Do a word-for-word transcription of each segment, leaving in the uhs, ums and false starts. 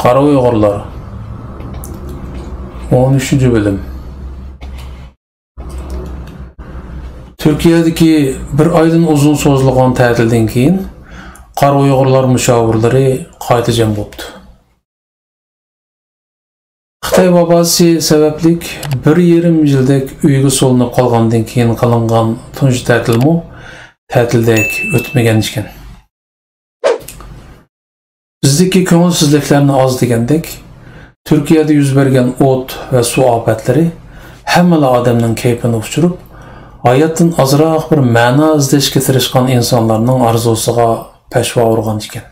قارا ئۇيغۇرلار. ئون ئۈچىنچى بۆلۈم. تۈركىيەدىكى بىر ئايدىن ئۇزۇن سوزۇلغان تەتىلدىن كېيىن قارا ئۇيغۇرلار مۇشاۋىرلىرى قايتا جەم بوپتۇ. خىتاي ۋاباسى سەۋەبلىك بىر يېرىم يىلدەك ئۆيگە سولىنىپ قالغاندىن كېيىن قىلىنغان تۇنجى تەتىلمۇ تەتىلدەك ئۆتمىگەن ئىكەن. بىزدىكى كۆڭۈلسىزلىكلەرنى ئاز دېگەندەك، تۈركىيەدە يۈز بەرگەن ئوت ۋە سۇ ئاپەتلىرى ھەممىلا ئادەمنىڭ كەيپىنى ئۇچۇرۇپ، ھاياتتىن ئازراق بىر مەنا ئىزدەشكە تىرىشقان ئىنسانلارنىڭ ئارزۇسىغا پەشۋا ئۇرغان ئىكەن.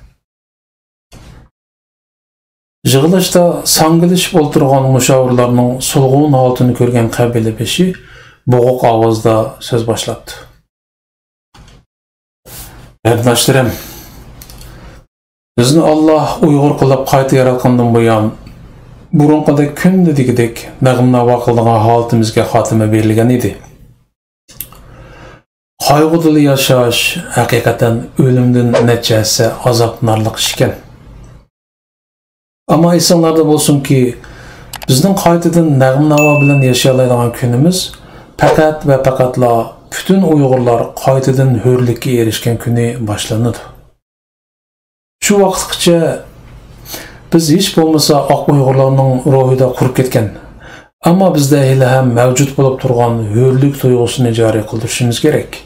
يىغىلىشتا ساڭگىلىشىپ ئولتۇرغان مۇشاۋىرلارنىڭ سولغۇن ھالىتىنى كۆرگەن قەبىلە بېشى بوغۇق ئاۋازدا سۆز باشلاپتۇ. قېرىنداشلىرىم، بىزنى ئاللا ئۇيغۇر قىلىپ قايتا ياراتقاندىن بۇيان، بۇرۇنقىدەك كۈندە دېگۈدەك نەغمە-ناۋا قىلىدىغان ھالىتىمىزگە خاتىمە بېرىلگەن ئىدى. قايغۇدىلا ياشاش ھەقىقەتەن ئۆلۈمدىن نەچچە ھەسسە ئازابلىنارلىق ئىش ئىكەن. ئەمما ئېسىڭلاردا بولسۇنكى، بىزنىڭ قايتىدىن نەغمە-ناۋا بىلەن ياشىيالايدىغان كۈنىمىز پەقەت ۋە پەقەتلا پۈتۈن ئۇيغۇرلار قايتىدىن ھۆرلۈككە ئېرىشكەن كۈنى باشلىنىدۇ. شۇ ۋاقىتقىچە بىز ھېچ بولمىسا ئاق ئۇيغۇرلارنىڭ روھىدا قۇرۇپ كەتكەن، ئەمما بىزدە ھېلىھەم مەۋجۇت بولۇپ تۇرغان ھۆرلۈك تۇيغۇسىنى جارى قىلدۇرۇشىمىز كېرەك.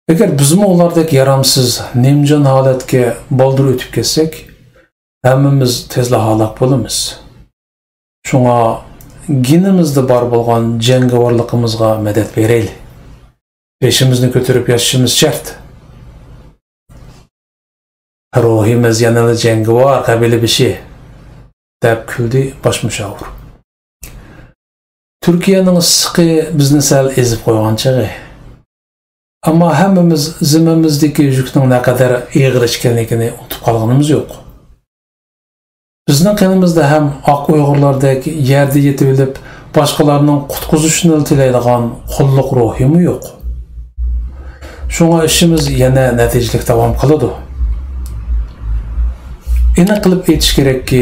ئەگەر بىزمۇ ئۇلاردەك يارامسىز، نىمجان ھالەتكە بالدۇر ئۆتۈپ كەتسەك، ھەممىمىز تېزلا ھالاك بولىمىز. شۇڭا گېنىمىزدە بار بولغان جەڭگىۋارلىقىمىزغا مەدەت بېرەيلى. بېشىمىزنى كۆتۈرۈپ ياشىشىمىز شەرت. روھىمىز يەنىلا جەڭگىۋار قەبىلە بېشى، دەپ كۈلدى باش مۇشاۋىر. تۈركىيەنىڭ ئىسسىقى بىزنى سەل ئېزىپ قويغان چېغى. ئەمما ھەممىمىز زىممىمىزدىكى يۈكنىڭ نەقەدەر ئېغىر ئىكەنلىكىنى ئۇنتۇپ قالغىنىمىز يوق. بىزنىڭ قېنىمىزدا ھەم ئاق ئۇيغۇرلاردەك يەردە يېتىۋېلىپ، باشقىلارنىڭ قۇتقۇزۇشىنىلا تىلەيدىغان قۇللۇق روھىمۇ يوق. شۇڭا ئىشىمىز يەنە نەتىجىلىك داۋام قىلىدۇ. ئېنىق قىلىپ ئېيتىش كېرەككى،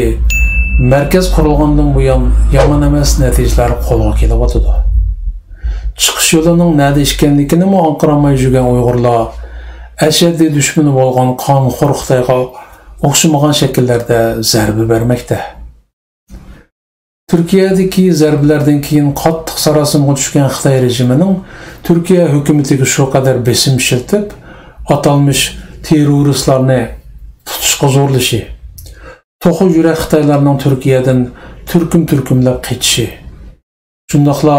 مەركەز قۇرۇلغاندىن بۇيان يامان ئەمەس نەتىجىلەر قولغا كېلىۋاتىدۇ. چىقىش يولىنىڭ نەدە ئىكەنلىكىنىمۇ ئاڭقىرالماي يۈرگەن ئۇيغۇرلار ئەشەددىي دۈشمىنى بولغان قانخور خىتايغا ئوخشىمىغان شەكىللەردە زەربە بەرمەكتە. تۈركىيەدىكى زەربىلەردىن كېيىن قاتتىق ساراسىمىغا چۈشكەن خىتاي رېجىمىنىڭ تۈركىيە ھۆكۈمىتىگە شۇ قەدەر بېسىم ئىشلىتىپ، ئاتالمىش تېررورىستلارنى تۇتۇشقا زورلىشى، توخۇ يۈرەك خىتايلارنىڭ تۈركىيەدىن تۈركۈم-تۈركۈملەپ قېچىشى، شۇنداقلا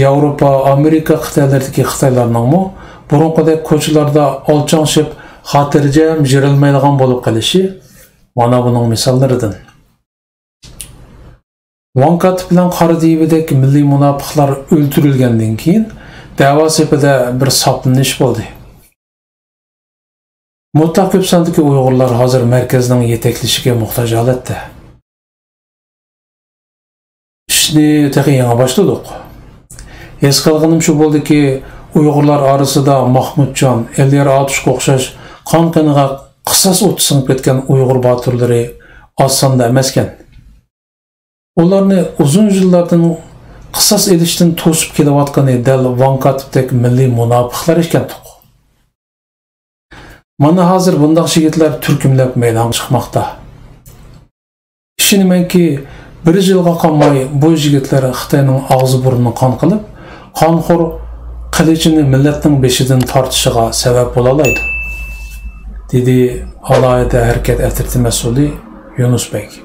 ياۋروپا، ئامېرىكا قىتئەلىرىدىكى خىتايلارنىڭمۇ بۇرۇنقىدەك كوچىلاردا ئالچاڭشىپ، خاتىرجەم يۈرەلمەيدىغان بولۇپ قېلىشى مانا بۇنىڭ مىساللىرىدىن. ۋاڭ كاتىپ بىلەن قارا دىۋىدەك مىللىي مۇناپىقلار ئۆلتۈرۈلگەندىن كېيىن، دەۋا سېپىدە بىر ساپلىنىش بولدى. مۇتلەق كۆپ ساندىكى ئۇيغۇرلار ھازىر مەركەزنىڭ يېتەكلىشىگە موھتاج ھالەتتە. ئىشنى تېخى يېڭى باشلىدۇق. ھېس قىلغىنىم شۇ بولدىكى، ئۇيغۇرلار ئارىسىدا ماھمۇتجان، ئېلىيار ئاتۇشقا ئوخشاش قان-قېنىغا قىساس ئوتى سىڭىپ كەتكەن ئۇيغۇر باتۇرلىرى ئاز ساندا ئەمەسكەن. ئۇلارنى ئۇزۇن يىللاردىن قىساس ئېلىشتىن توسۇپ كېلىۋاتقىنى دەل ۋاڭ كاتىپتەك مىللىي مۇناپىقلار ئىكەنتۇق. مانا ھازىر بۇنداق يىگىتلەر تۈركۈملەپ مەيدانغا چىقماقتا. ئىشىنىمەنكى، بىر يىلغا قالماي بۇ يىگىتلەر خىتاينىڭ ئاغزى-بۇرنىنى قان قىلىپ، قانخور قىلىچىنى مىللەتنىڭ بېشىدىن تارتىشىغا سەۋەب بولالايدۇ، دېدى ئالاھىدە ھەرىكەت ئەترىتى مەسئۇلى يۇنۇس بەگ.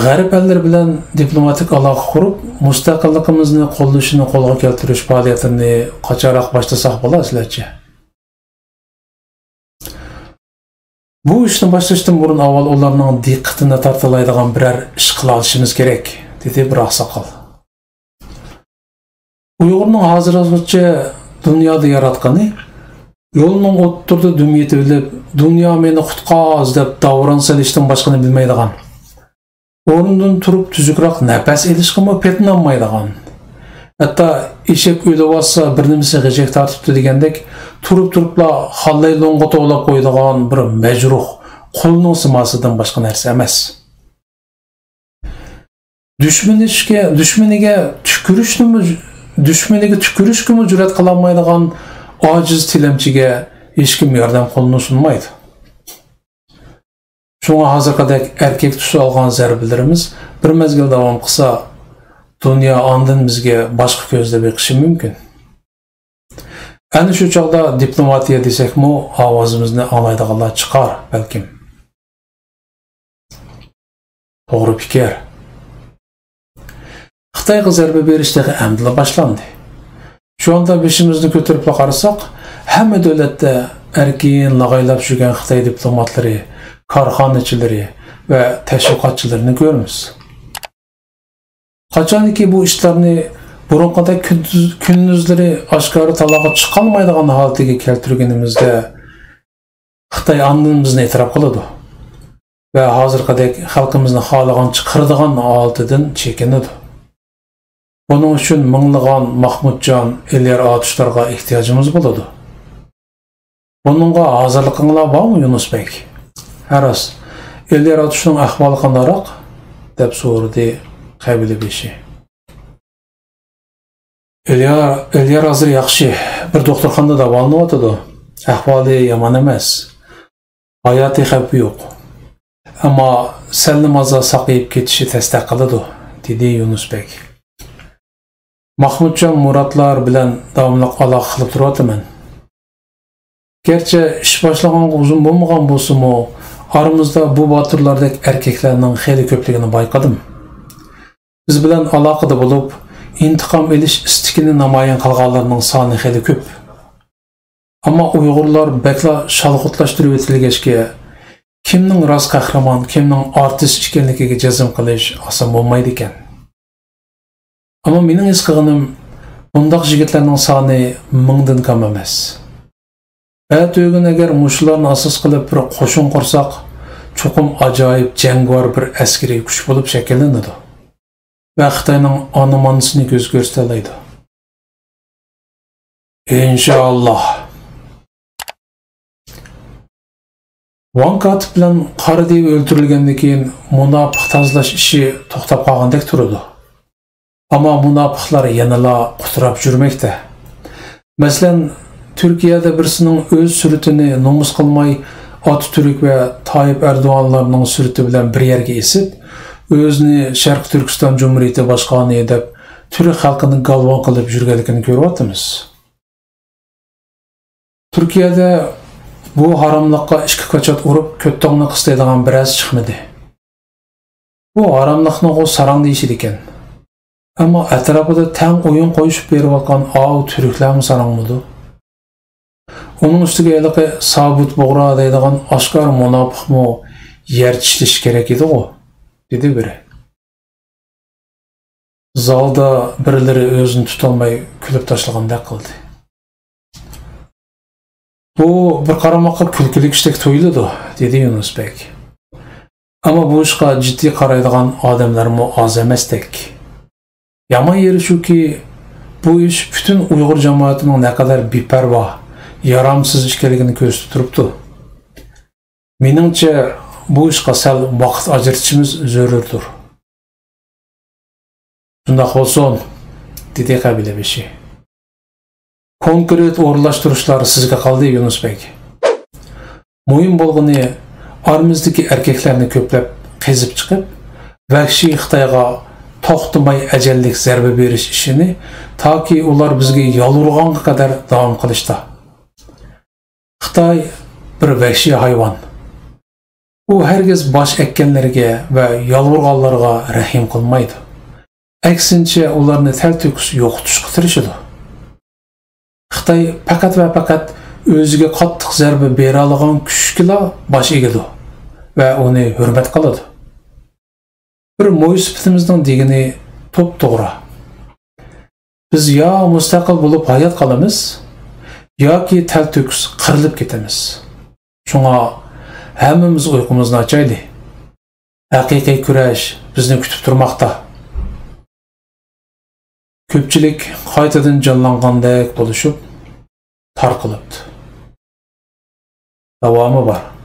غەرب ئەللىرى بىلەن دىپلوماتىك ئالاقە قۇرۇپ، مۇستەقىللىقىمىزنى قوللىشىنى قولغا كەلتۈرۈش پائالىيەتلىرىنى قاچانراق باشلىساق بولا سىلەرچە؟ بۇ ئىشنى باشلاشتىن بۇرۇن ئاۋۋال ئۇلارنىڭ دىققىتىنى تارتالايدىغان بىرەر ئىش قىلالىشىمىز كېرەك، دېدى بىر ئاقساقال. ئۇيغۇرنىڭ ھازىرغىچە دۇنيادا ياراتقىنى، يولنىڭ ئوتتۇرىدا دۈم يېتىۋېلىپ، «دۇنيا، مېنى قۇتقاز!» دەپ داۋران سېلىشتىن باشقىنى بىلمەيدىغان، ئورنىدىن تۇرۇپ تۈزۈكراق نەپەس ئېلىشقىمۇ پېتىنالمايدىغان، ھەتتا «ئېشەك ئۆلۈۋاتسا، بىر نېمىسى غىجەك تارتىپتۇ» دېگەندەك، تۇرۇپ-تۇرۇپلا خاللەي لوڭغا توۋلاپ قويىدىغان بىر مەجرۇھ قۇلنىڭ سىماسىدىن باشقا نەرسە ئەمەس. دۈشمىنىگە، دۈشمىنىگە تۈكۈرۈشنىمۇ، دۈشمىنىگە تۈكۈرۈشكىمۇ جۈرئەت قىلالمايدىغان ئاجىز تىلەمچىگە ھېچكىم ياردەم قولىنى سۇنمايدۇ. شۇڭا ھازىرقىدەك ئەركەك تۈسى ئالغان زەربىلىرىمىز بىر مەزگىل داۋام قىلسا، دۇنيا ئاندىن بىزگە باشقا كۆزدە بېقىشى مۇمكىن. ئەنە شۇ چاغدا دىپلوماتىيە دېسەكمۇ ئاۋازىمىزنى ئاڭلايدىغانلار چىقار بەلكىم. توغرا پىكىر. خىتايغا زەربە بېرىش تېخى ئەمدىلا باشلاندى. شۇ ئاندا بېشىمىزنى كۆتۈرۈپلا قارىساق، ھەممە دۆلەتتە ئەركىن لاغايلاپ يۈرگەن خىتاي دىپلوماتلىرى، كارخانىچىلىرى ۋە تەشۋىقاتچىلىرىنى كۆرىمىز. قاچانكى بۇ ئىشلارنى بۇرۇنقىدەك كۈندۈز، كۈندۈزلىرى ئاشكارا تالاغا چىقالمايدىغان ھالىتىگە كەلتۈرگىنىمىزدە، خىتاي ئاندىن بىزنى ئېتىراپ قىلىدۇ ۋە ھازىرقىدەك خەلقىمىزنى خالىغانچە قىرىدىغان ھالىتىدىن چېكىنىدۇ. بۇنىڭ ئۈچۈن مىڭلىغان ماخمۇتجان، ئېلىيار ئاتۇشلارغا ئېھتىياجىمىز بولىدۇ. بۇنىڭغا ھازىرلىقىڭلار بارمۇ، يۇنۇس بەگ؟ ھە راست، ئېلىيار ئاتۇشنىڭ ئەھۋالى قانداقراق؟ دەپ سورىدى قەبىلە بېشى. ئېلىيار، ئېلىيار ھازىر ياخشى، بىر دوختۇرخانىدا داۋالىنىۋاتىدۇ. ئەھۋالى يامان ئەمەس. ھاياتىي خەۋپى يوق. ئەمما سەللا مازا ساقىيىپ كېتىشى تەستەك قىلىدۇ، دېدى يۇنۇس بەگ. ماخمۇتجان مۇراتلار بىلەن داۋاملىق ئالاقە قىلىپ تۇرۇۋاتىمەن. گەرچە ئىش باشلانغانغا ئۇزۇن بولمىغان بولسىمۇ، ئارىمىزدا بۇ باتۇرلاردەك ئەركەكلەرنىڭ خېلى كۆپلۈكىنى بايقىدىم. بىز بىلەن ئالاقىدە بولۇپ، ئىنتىقام ئېلىش ئىستىكىنى نامايان قىلغانلارنىڭ سانى خېلى كۆپ. ئەمما ئۇيغۇرلار بەكلا شالغۇتلاشتۇرۇۋېتىلگەچكە، كىمنىڭ راست قەھرىمان، كىمنىڭ ئارتىس ئىكەنلىكىگە جەزم قىلىش ئاسان بولمايدىكەن. ئەمما مېنىڭ ھېس قىلغىنىم، بۇنداق يىگىتلەرنىڭ سانى مىڭدىن كەم ئەمەس. ئەتىگۈن ئەگەر مۇشۇلارنى ئاساس قىلىپ بىر قوشۇن قۇرساق، چوقۇم ئاجايىپ جەڭگىۋار بىر ئەسكىرىي كۈچ بولۇپ شەكىللىنىدۇ ۋە خىتاينىڭ ئانا-مانىسىنى كۆزگە كۆرسىتەلەيدۇ. ئىنشائاللا. ۋاڭ كاتىپ بىلەن قارا دېۋە ئۆلتۈرۈلگەندىن كېيىن، مۇناپىق تازىلاش ئىشى توختاپ قالغاندەك تۇرىدۇ. ئەمما مۇناپىقلار يەنىلا قۇتراپ يۈرمەكتە. مەسىلەن، تۈركىيەدە بىرسىنىڭ ئۆز سۈرىتىنى نومۇس قىلماي، ئاتاتۈرك ۋە تايىپ ئەردوغانلارنىڭ سۈرىتى بىلەن بىر يەرگە ئېسىپ، ئۆزىنى شەرقىي تۈركىستان جۇمھۇرىيىتى باشقانى دەپ، تۈرك خەلقىنى گالۋاڭ قىلىپ يۈرگەنلىكىنى كۆرۈۋاتىمىز. تۈركىيەدە بۇ ھاراملىققا ئىككى كاچات ئۇرۇپ، كۆتتوڭنى قىستايدىغان بىرەرسى چىقمىدى. بۇ ھاراملىقنىغۇ ساراڭ دېيىشىدىكەن. ئەمما ئەتراپىدا تەڭ ئويۇن قويۇشۇپ بېرىۋاتقان ئاۋۇ تۈركلەرمۇ ساراڭمىدۇ؟ ئۇنىڭ ئۈستىگە ھېلىقى سابىت بۇغرا دەيدىغان ئاشكارا مۇناپىقمۇ يەر چىشلىشى كېرەك ئىدىغۇ، دېدى بىرى. زالدا بىرلىرى ئۆزىنى تۇتالماي كۈلۈپ تاشلىغاندەك قىلدى. بۇ بىر قارىماققا كۈلكىلىك ئىشتەك تۇيۇلىدۇ، دېدى يۇنۇس بەگ. ئەمما بۇ ئىشقا جىددىي قارايدىغان ئادەملەرمۇ ئاز ئەمەستەك. يامان يېرى شۇكى، بۇ ئىش پۈتۈن ئۇيغۇر جامائىتىنىڭ نەقەدەر بىپەرۋا، يارامسىز ئىكەنلىكىنى كۆرسىتىپ تۇرۇپتۇ. مېنىڭچە، بۇ ئىشقا سەل ۋاقىت ئاجرىتىشىمىز زۆرۈردۇر. شۇنداق بولسۇن، دېدى قەبىلە بېشى. كونكرېت ئورۇنلاشتۇرۇشلار سىزگە قالدى، يۇنۇس بەگ. مۇھىم بولغىنى، ئارىمىزدىكى ئەركەكلەرنى كۆپلەپ قېزىپ چىقىپ، ۋەھشىي خىتايغا توختىماي ئەجەللىك زەربە بېرىش ئىشىنى تاكى ئۇلار بىزگە يالۋۇرغانغا قەدەر داۋام قىلىشتا. خىتاي بىر ۋەھشىي ھايۋان. ئۇ ھەرگىز باش ئەگكەنلەرگە ۋە يالۋۇرغانلارغا رەھىم قىلمايدۇ. ئەكسىنچە، ئۇلارنى تەلتۆكۈس يوقىتىشقا تىرىشىدۇ. خىتاي پەقەت ۋە پەقەت ئۆزىگە قاتتىق زەربە بېرەلىگەن كۈچكىلا باش ئېگىدۇ ۋە ئۇنى ھۆرمەت قىلىدۇ. بىر مويسىپىتىمىزنىڭ دېگىنى توپتوغرا. بىز يا مۇستەقىل بولۇپ ھايات قالىمىز، ياكى تەلتۆكۈس قىرىلىپ كېتىمىز. شۇڭا ھەممىمىز ئۇيقۇمىزنى ئاچايلى. ھەقىقىي كۈرەش بىزنى كۈتۈپ تۇرماقتا. كۆپچىلىك قايتىدىن جانلانغاندەك بولۇشۇپ، تارقىلىپتۇ. داۋامى بار.